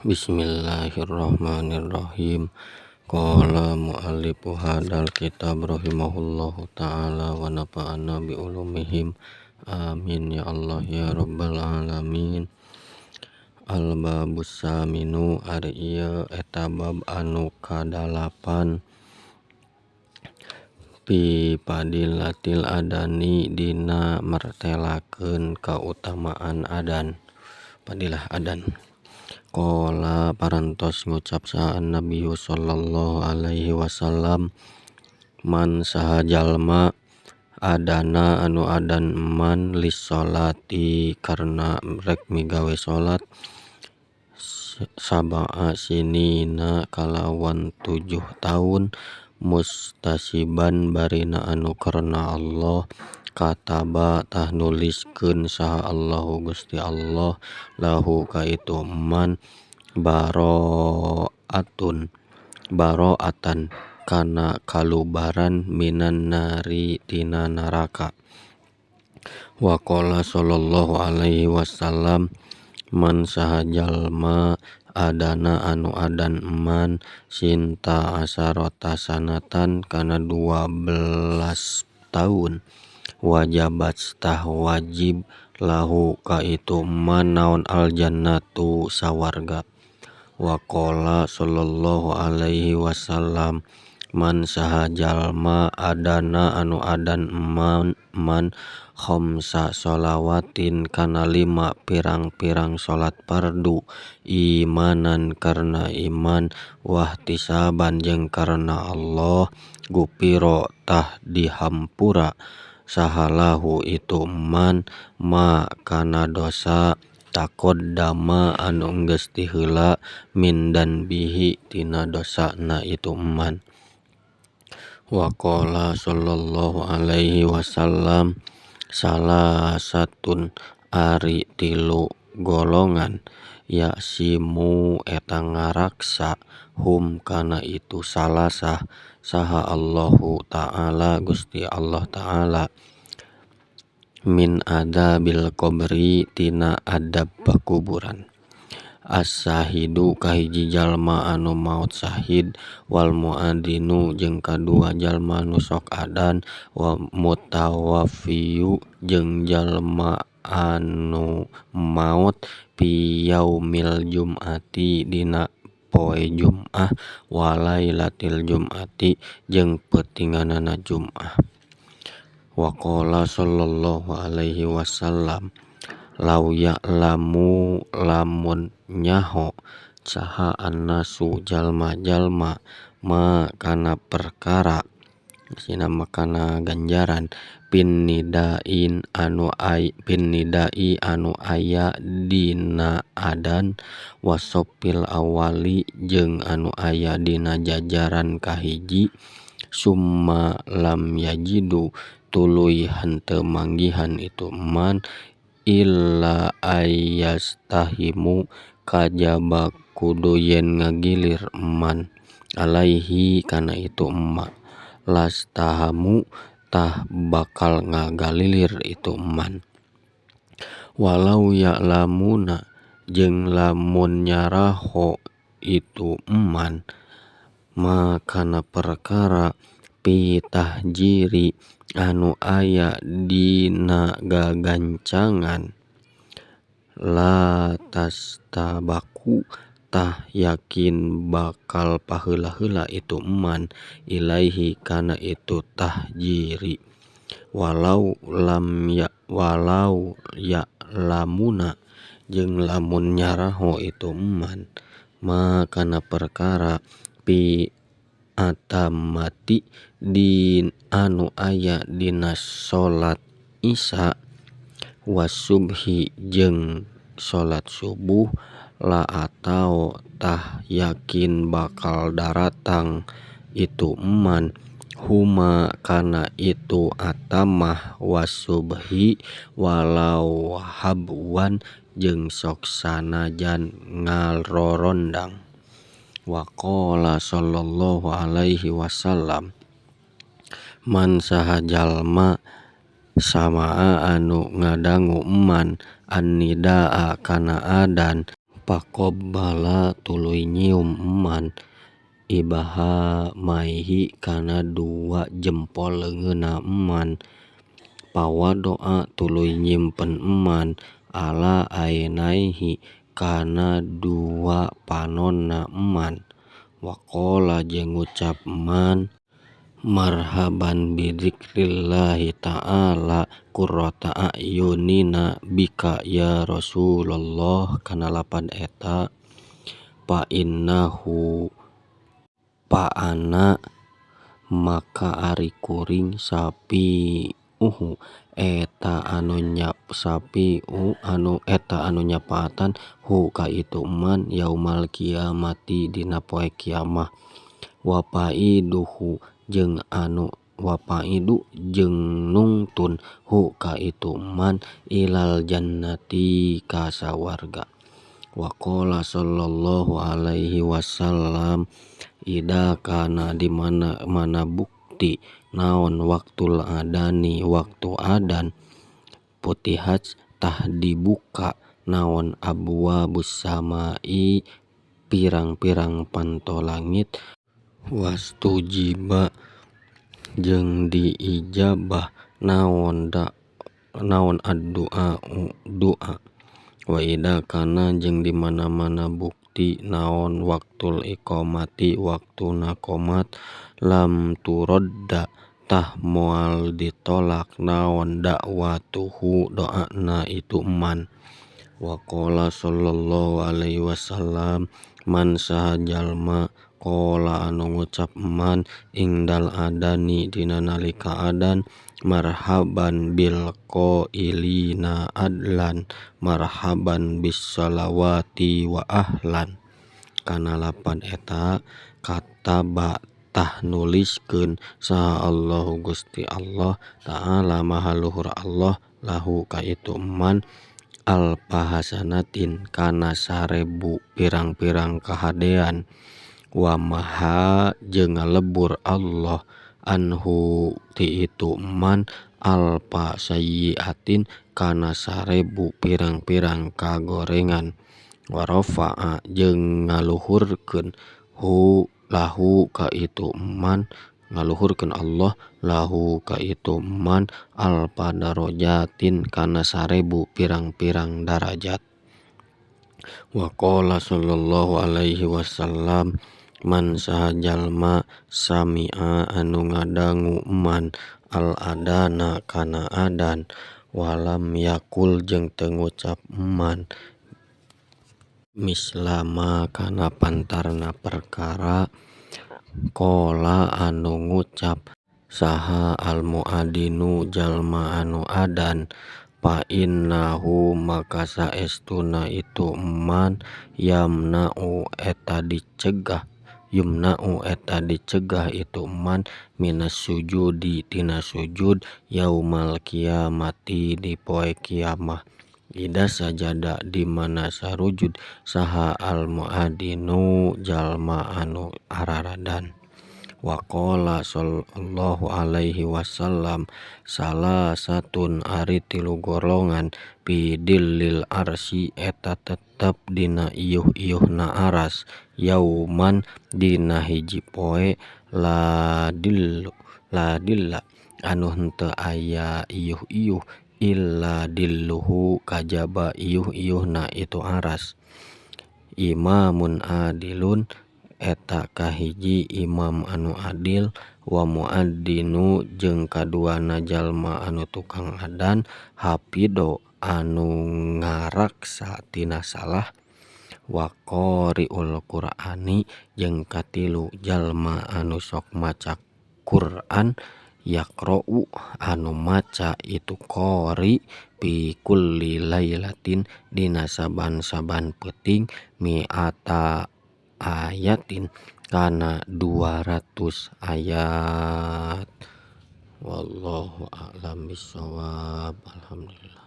Bismillahirrahmanirrahim. Qala muallifu hadzal kitab rahimahullahu taala wa nafa'ana bi ulumihim. Amin ya Allah ya rabbal alamin. Al babus saminu ari ieu eta bab anu kadalapan fi fadilatil adani dina mertelakeun kautamaan adan, fadilah adan. Qala parantos ngucap saha Nabi sallallahu alaihi wasallam man saha jalma adana anu adan man lis-sholati karena rek migawe salat sab'a sinina kalawan 7 taun mustasiban barina anu karena Allah kataba tah nuliskeun saha Allahu Gusti Allah lahu ka itu man baro'atun baro'atan kana kalubaran minan nari tina neraka. Wa qala sallallahu alaihi wasallam man saha jalma adana anu adan man sinta asarota sanatan kana 12 taun wajabat tah wajib lahu ka itu man naon aljannatu sawarga. Wa qala sallallahu alaihi wasallam man saha jalma adana anu adan man khamsa sholawatin kana 5 pirang-pirang salat fardu imanan karena iman wahtisaban jeung karena Allah gupiro tah dihampura sahalahu itu man ma kana dosa taqaddama anu geus tiheula min danbihi tina dosana itu man. Wa qala sallallahu alaihi wasallam salasatun ari 3 golongan yasimu eta ngaraksa hum kana itu salasah saha Allahu ta'ala Gusti Allah ta'ala min adzabil qabri tina adab pakuburan. As-syahidu kahiji jalma anu maot syahid wal muadzinu jeung kadua jalma anu sok adan wa mutawaffiyu jeung jalma anu maot fi yaumil jum'ati dina poe Jum'ah wa lailatil jum'ati jeung peutinganana Jum'ah. Wa qala sallallahu alaihi wasallam law ya'lamu lamun nyaho saha annasu jalma-jalma ma kana perkara maksudna mah kana ganjaran pin nidain anu ay pin nidai anu aya dina adan wasofil awali jeung anu aya dina jajaran kahiji summa lam yajidu tuluy henteu manggihan itu man illa ayyastahimu kajaba kudu yen ngagilir man alaihi kana itu emma lastahamu tah bakal ngagalilir itu man. Walau ya'lamuna jeung lamun nyaraho itu eman ma kana perkara fi tahjiri anu aya dina gagancangan la tastabaku tah yakin bakal paheula-heula itu eman ilaihi kana itu tahjiri. Walau lam ya walau ya'lamuna jeung lamun nyaraho itu eman ma kana perkara fi atamati din anu aya dina salat isya wasubhi jeung salat subuh la atau tah yakin bakal daratang itu eman huma kana itu atamah wasubhi walau habwan jeung sok sanajan ngarorondang. Wa qala sallallahu alaihi wasallam man saha jalma samaa anu ngadangu eman annidaa kana adan Faqabbala tuluy nyium eman ibhamaihi kana dua jempol leungeunna eman fawadoa tuluy nyimpen eman ala ainaihi kana dua panonna eman waqala jeung ngucap eman marhaban bidzikrillahi ta'ala qurrota a'yunina bika ya Rasulullah kana lapad eta fa innahu fa ana maka ari kuring safiuhu eta anu safiu anu eta anu nyapaatan hu ka itu eman yaumal kiamati dina poe kiamah wa faiduhu jeung anu wa faidu jeung nungtun hu ka itu eman ilal jannati ka sawarga. Waqala sallallahu alaihi wasallam idza kana di mana-mana bukti naon waktul adani waktu adan putihat tah dibuka naon abwabus samai pirang-pirang panto langit wastujiba jeung diijabah naon naon addu'a du'a wa idza kana jeung di mana-mana bukti naon waktul iqamati waktuna qomat lam turodda tah moal ditolak naon da'watuhu doana itu eman. Waqala sallallahu alaihi wasallam man saha jalma qala anu ngucap eman ingdal adani dina nalika adan marhaban bil qailina adlan marhaban bis shalawati wa ahlan kana lapad eta kataba tah nuliskeun saha Allahu Gusti Allah ta'ala maha luhur Allah lahu ka itu eman alfa hasanatin kana 1000 pirang-pirang kahadean wa maha jeung ngalebur Allah anhu ti itu eman alfa sayyiatin kana 1000 pirang-pirang kagorengan wa rafa'a jeung ngaluhurkeun hu lahu ka itu eman ngaluhurkeun Allah lahu ka itu eman alfa darajatin kana 1000 pirang-pirang darajat. Waqala sallallahu alaihi wasallam man saha jalma sami'a anu ngadangu eman al adana kana adan walam yaqul jeung teu ngucap eman mislama kana pantarna perkara qala anu ngucap saha al muadzinu jalma anu adan fa innahu maka saestuna itu eman yamna'u eta dicegah yumna'u eta dicegah itu eman minas sujudi tina sujud yaumal kiamati di poe kiamah idza sajada di mana sarujud saha al muadzinu jalma anu araradan. Waqala sallallahu alaihi wasallam salasatun ari tilu golongan fi dillil arsy eta tetep dina iuh-iuhna aras yauman dina hiji poe la dilla anu henteu aya iuh-iuh illa dilluhu kajaba iuh-iuhna itu aras. Imamun adilun eta kahiji imam anu adil wa muadzinu jeung kaduana jalma anu tukang adan hafidho anu ngaraksa tina salah wa qari'ul qur'ani jeung katilu jalma anu sok maca Qur'an yaqra'u anu maca itu qari fi kulli lailatin dina saban-saban peuting mi'ata ayatin kana 200 ayat. Wallahu a'lam bishawab. Alhamdulillah.